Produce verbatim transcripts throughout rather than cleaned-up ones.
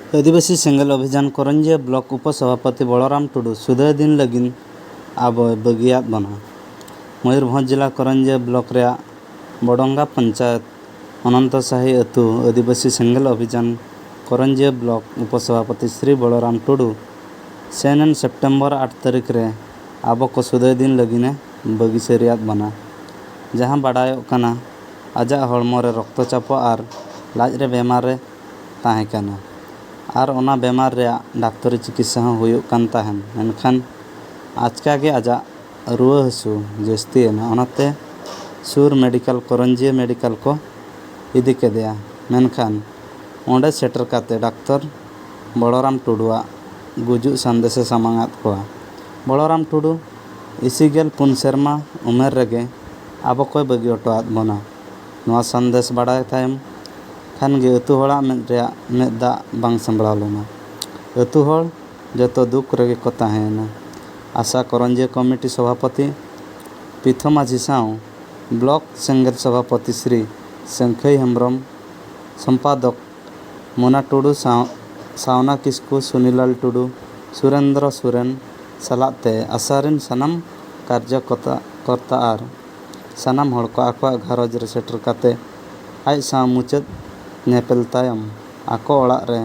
ᱟᱹᱫᱤᱵᱟᱹᱥᱤ ᱥᱮᱸᱜᱮᱞ ᱚᱵᱷᱤᱡᱟᱱ ᱠᱚᱨᱚᱧᱡᱤᱭᱟᱹ ᱵᱞᱚᱠ ᱩᱯᱚᱥᱚᱵᱷᱟᱯᱚᱛᱤ ᱵᱚᱲᱚᱨᱟᱢ ᱴᱩᱰᱩ ᱥᱩᱫᱟᱹᱭ ᱫᱤᱱ ᱞᱟᱹᱜᱤᱫ ᱟᱵᱚᱭ ᱵᱟᱹᱜᱤᱭᱟᱫ ᱵᱚᱱᱟ᱾ ᱢᱚᱭᱩᱨᱵᱷᱚᱸᱡᱽ ᱡᱮᱞᱟ ᱠᱚᱨᱚᱧᱡᱤᱭᱟᱹ ᱵᱞᱚᱠ ᱨᱮᱭᱟᱜ ᱵᱚᱰᱚᱝᱜᱟ ᱯᱚᱧᱪᱟᱭᱮᱛ ᱚᱱᱚᱱᱛᱚ ᱥᱟᱦᱤ ᱟᱹᱛᱩ ᱟᱹᱫᱤᱵᱟᱹᱥᱤ ᱥᱮᱸᱜᱮᱞ ᱚᱵᱷᱤᱡᱟᱱ ᱠᱚᱨᱚᱧᱡᱤᱭᱟᱹ ᱵᱞᱚᱠ ᱩᱯᱚᱥᱚᱵᱷᱟᱯᱚᱛᱤ ᱥᱨᱤ ᱵᱚᱲᱚᱨᱟᱢ ᱴᱩᱰᱩ ᱥᱮᱱᱮᱱ ᱥᱮᱯᱴᱮᱢᱵᱚᱨ ᱟᱴ ᱛᱟᱹᱨᱤᱠᱷ ᱨᱮ ᱟᱵᱚ ᱠᱚ ᱥᱩᱫᱟᱹᱭ ᱫᱤᱱ ᱞᱟᱹᱜᱤᱫ ᱮ ᱵᱟᱹᱜᱤ ᱥᱟᱹᱨᱤᱭᱟᱫ ᱵᱚᱱᱟ᱾ ᱡᱟᱦᱟᱸ ᱵᱟᱰᱟᱭᱚᱜ ᱠᱟᱱᱟ, ᱟᱡᱟᱜ ᱦᱚᱲᱢᱚ ᱨᱮ ᱨᱚᱠᱛᱚᱪᱟᱯᱚ ᱟᱨ ᱞᱟᱡ ᱨᱮ ᱵᱮᱢᱟᱨ ᱮ ᱛᱟᱦᱮᱸ ᱠᱟᱱᱟ ᱟᱨ ᱚᱱᱟ ᱵᱮᱢᱟᱨ ᱨᱮᱭᱟᱜ ᱰᱟᱠᱛᱚᱨᱤ ᱪᱤᱠᱤᱛᱥᱟ ᱦᱚᱸ ᱦᱩᱭᱩᱜ ᱠᱟᱱ ᱛᱟᱦᱮᱸᱱ᱾ ᱢᱮᱱᱠᱷᱟᱱ ᱟᱪᱠᱟ ᱜᱮ ᱟᱡᱟᱜ ᱨᱩᱣᱟᱹ ᱦᱟᱹᱥᱩ ᱡᱟᱹᱥᱛᱤᱭᱮᱱᱟ, ᱚᱱᱟᱛᱮ ᱥᱩᱨ ᱢᱮᱰᱤᱠᱮᱞ, ᱠᱚᱨᱚᱧᱡᱤᱭᱟᱹ ᱢᱮᱰᱤᱠᱮᱞ ᱠᱚ ᱤᱫᱤ ᱠᱮᱫᱮᱭᱟ᱾ ᱢᱮᱱᱠᱷᱟᱱ ᱚᱸᱰᱮ ᱥᱮᱴᱮᱨ ᱠᱟᱛᱮ ᱰᱟᱠᱛᱚᱨ ᱵᱚᱲᱚᱨᱟᱢ ᱴᱩᱰᱩᱣᱟᱜ ᱜᱩᱡᱩᱜ ᱥᱟᱸᱫᱮᱥᱮ ᱥᱟᱢᱟᱝ ᱟᱫ ᱠᱚᱣᱟ᱾ ᱵᱚᱲᱚᱨᱟᱢ ᱴᱩᱰᱩ ᱤᱥᱤ ᱜᱮᱞ ᱯᱩᱱ ᱥᱮᱨᱢᱟ ᱩᱢᱮᱨ ᱨᱮᱜᱮ ᱟᱵᱚ ᱠᱚᱭ ᱵᱟᱹᱜᱤ ᱦᱚᱴᱚ ᱟᱫ ᱵᱚᱱᱟ᱾ ᱱᱚᱣᱟ ᱥᱟᱸᱫᱮᱥ ᱵᱟᱲᱟᱭ ᱛᱟᱭᱚᱢ ᱠᱷᱟᱱ ᱜᱮ ᱟᱹᱛᱩ ᱦᱚᱲᱟᱜ ᱢᱮᱫ ᱨᱮᱭᱟᱜ ᱢᱮᱫ ᱫᱟᱜ ᱵᱟᱝ ᱥᱟᱸᱵᱲᱟᱣ ᱞᱮᱱᱟ᱾ ᱟᱹᱛᱩ ᱦᱚᱲ ᱡᱚᱛᱚ ᱫᱩᱠ ᱨᱮᱜᱮ ᱠᱚ ᱛᱟᱦᱮᱸᱭᱮᱱᱟ᱾ ᱟᱥᱟ ᱠᱚᱨᱚᱧᱡᱤᱭᱟᱹ ᱠᱚᱢᱤᱴᱤ ᱥᱚᱵᱷᱟᱯᱚᱛᱤ ᱯᱤᱛᱷᱚ ᱢᱟᱹᱡᱷᱤ ᱥᱟᱶ ᱵᱞᱚᱠ ᱥᱮᱸᱜᱮᱞ ᱥᱚᱵᱷᱟᱯᱚᱛᱤ ᱥᱨᱤ ᱥᱟᱹᱝᱠᱷᱟᱹᱭ ᱦᱮᱢᱵᱨᱚᱢ, ᱥᱚᱢᱯᱟᱫᱚᱠ ᱢᱳᱱᱟ ᱴᱩᱰᱩ ᱥᱟᱶ, ᱥᱟᱣᱱᱟ ᱠᱤᱥᱠᱩ, ᱥᱩᱱᱤᱞᱟᱞ ᱴᱩᱰᱩ, ᱥᱩᱨᱮᱱᱫᱨᱚ ᱥᱚᱨᱮᱱ ᱥᱟᱞᱟᱜ ᱛᱮ ᱟᱥᱟ ᱨᱮᱱ ᱥᱟᱱᱟᱢ ᱠᱟᱨᱡᱚᱠᱚᱨᱛᱟ ᱟᱨ ᱥᱟᱱᱟᱢ ᱦᱚᱲ ᱠᱚ ᱟᱠᱚᱣᱟᱜ ᱜᱷᱟᱨᱚᱸᱡᱽ ᱨᱮ ᱥᱮᱴᱮᱨ ᱠᱟᱛᱮ ᱟᱡ ᱥᱟᱶ ᱢᱩᱪᱟᱹᱫ ᱧᱮᱯᱮᱞ ᱛᱟᱭᱚᱢ ᱟᱠᱚ ᱚᱲᱟᱜ ᱨᱮ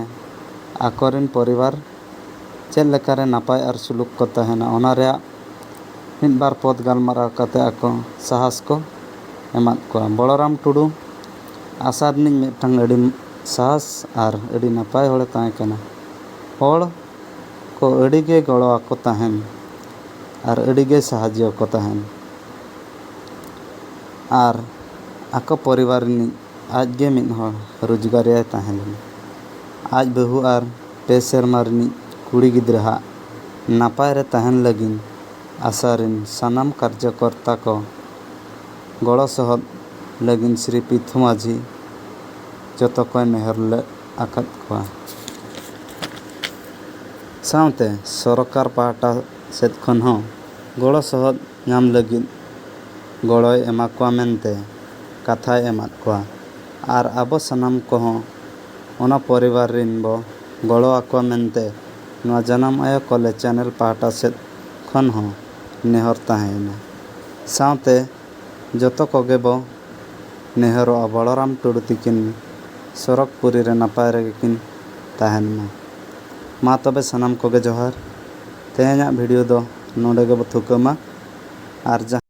ᱟᱠᱚᱨᱮᱱ ᱯᱚᱨᱤᱵᱟᱨ ᱪᱮᱫ ᱞᱮᱠᱟᱨᱮ ᱱᱟᱯᱟᱭ ᱟᱨ ᱥᱩᱞᱩᱠ ᱠᱚ ᱛᱟᱦᱮᱱᱟ, ᱚᱱᱟ ᱨᱮᱭᱟᱜ ᱢᱤᱫ ᱵᱟᱨ ᱯᱚᱫ ᱜᱟᱞᱢᱟᱨᱟᱣ ᱠᱟᱛᱮ ᱟᱠᱚ ᱥᱟᱦᱟᱥ ᱠᱚ ᱮᱢᱟᱫ ᱠᱚᱣᱟ᱾ ᱵᱚᱲᱚᱨᱟᱢ ᱴᱩᱰᱩ ᱟᱥᱟ ᱨᱤᱱᱤᱡ ᱢᱤᱫᱴᱟᱝ ᱟᱹᱰᱤ ᱥᱟᱦᱟᱥ ᱟᱨ ᱟᱹᱰᱤ ᱱᱟᱯᱟᱭ ᱦᱚᱲᱮ ᱛᱟᱦᱮᱸ ᱠᱟᱱᱟ᱾ ᱦᱚᱲ ᱠᱚ ᱟᱹᱰᱤ ᱜᱮ ᱜᱚᱲᱚ ᱟᱠᱚ ᱛᱟᱦᱮᱱ ᱟᱨ ᱟᱹᱰᱤ ᱜᱮ ᱥᱟᱦᱟᱡᱽᱡᱚ ᱠᱚ ᱛᱟᱦᱮᱱ᱾ ᱟᱨ ᱟᱠᱚ ᱯᱚᱨᱤᱵᱟᱨ ᱨᱤᱱᱤᱡ ᱟᱡ ᱜᱮ ᱢᱤᱫ ᱦᱚᱲ ᱨᱳᱡᱽᱜᱟᱨᱤᱭᱟᱭ ᱛᱟᱦᱮᱸ ᱞᱮᱱᱟ᱾ ᱟᱡ ᱵᱟᱹᱦᱩ ᱟᱨ ᱯᱮ ᱥᱮᱨᱢᱟ ᱨᱤᱱᱤᱡ ᱠᱩᱲᱤ ᱜᱤᱫᱽᱨᱟᱹ ᱦᱟᱜ ᱱᱟᱯᱟᱭ ᱨᱮ ᱛᱟᱦᱮᱱ ᱞᱟᱹᱜᱤᱫ ᱟᱥᱟ ᱨᱤᱱ ᱥᱟᱱᱟᱢ ᱠᱟᱨᱡᱚᱠᱚᱨᱛᱟ ᱠᱚ ᱜᱚᱲᱚ ᱥᱚᱦᱚᱫ ᱞᱟᱹᱜᱤᱫ ᱥᱨᱤ ᱯᱤᱛᱷᱩ ᱢᱟᱹᱡᱷᱤ ᱡᱚᱛᱚ ᱠᱚᱭ ᱱᱮᱦᱚᱨ ᱞᱮᱫ ᱟᱠᱟᱫ ᱠᱚᱣᱟ᱾ ᱥᱟᱶᱛᱮ ᱥᱚᱨᱠᱟᱨ ᱯᱟᱦᱴᱟ ᱥᱮᱫ ᱠᱷᱚᱱ ᱦᱚᱸ ᱜᱚᱲᱚ ᱥᱚᱦᱚᱫ ᱧᱟᱢ ᱞᱟᱹᱜᱤᱫ ᱜᱚᱲᱚᱭ ᱮᱢᱟ ᱠᱚᱣᱟ ᱢᱮᱱᱛᱮ ᱠᱟᱛᱷᱟᱭ ᱮᱢᱟᱫ ᱠᱚᱣᱟ᱾ ᱟᱨ ᱟᱵᱚ ᱥᱟᱱᱟᱢ ᱠᱚᱦᱚᱸ ᱚᱱᱟ ᱯᱚᱨᱤᱵᱟᱨ ᱨᱤᱱ ᱵᱚ ᱜᱚᱲᱚ ᱟᱠᱚᱣᱟ ᱢᱮᱱᱛᱮ ᱱᱚᱣᱟ ᱡᱟᱱᱟᱢ ᱟᱭᱳ ᱠᱚᱞᱮᱡᱽ ᱪᱮᱱᱮᱞ ᱯᱟᱦᱴᱟ ᱥᱮᱫ ᱠᱷᱚᱱ ᱦᱚᱸ ᱱᱮᱦᱚᱨ ᱛᱟᱦᱮᱸᱭᱮᱱᱟ᱾ ᱥᱟᱶᱛᱮ ᱡᱚᱛᱚ ᱠᱚᱜᱮ ᱵᱚ ᱱᱮᱦᱚᱨᱚᱜᱼᱟ ᱵᱚᱲᱚᱨᱟᱢ ᱴᱩᱰᱩ ᱛᱤᱠᱤᱱ ᱥᱚᱨᱚᱜᱽᱯᱩᱨᱤ ᱨᱮ ᱱᱟᱯᱟᱭ ᱨᱮᱜᱮ ᱠᱤᱱ ᱛᱟᱦᱮᱱ ᱢᱟ᱾ ᱢᱟ ᱛᱚᱵᱮ ᱥᱟᱱᱟᱢ ᱠᱚᱜᱮ ᱡᱚᱦᱟᱨ᱾ ᱛᱮᱦᱮᱧᱟᱜ ᱵᱷᱤᱰᱤᱭᱳ ᱫᱚ ᱱᱚᱰᱮ ᱜᱮᱵᱚ ᱛᱷᱩᱠᱟᱹᱢᱟ᱾ ᱟᱨ ᱡᱟᱦᱟᱸ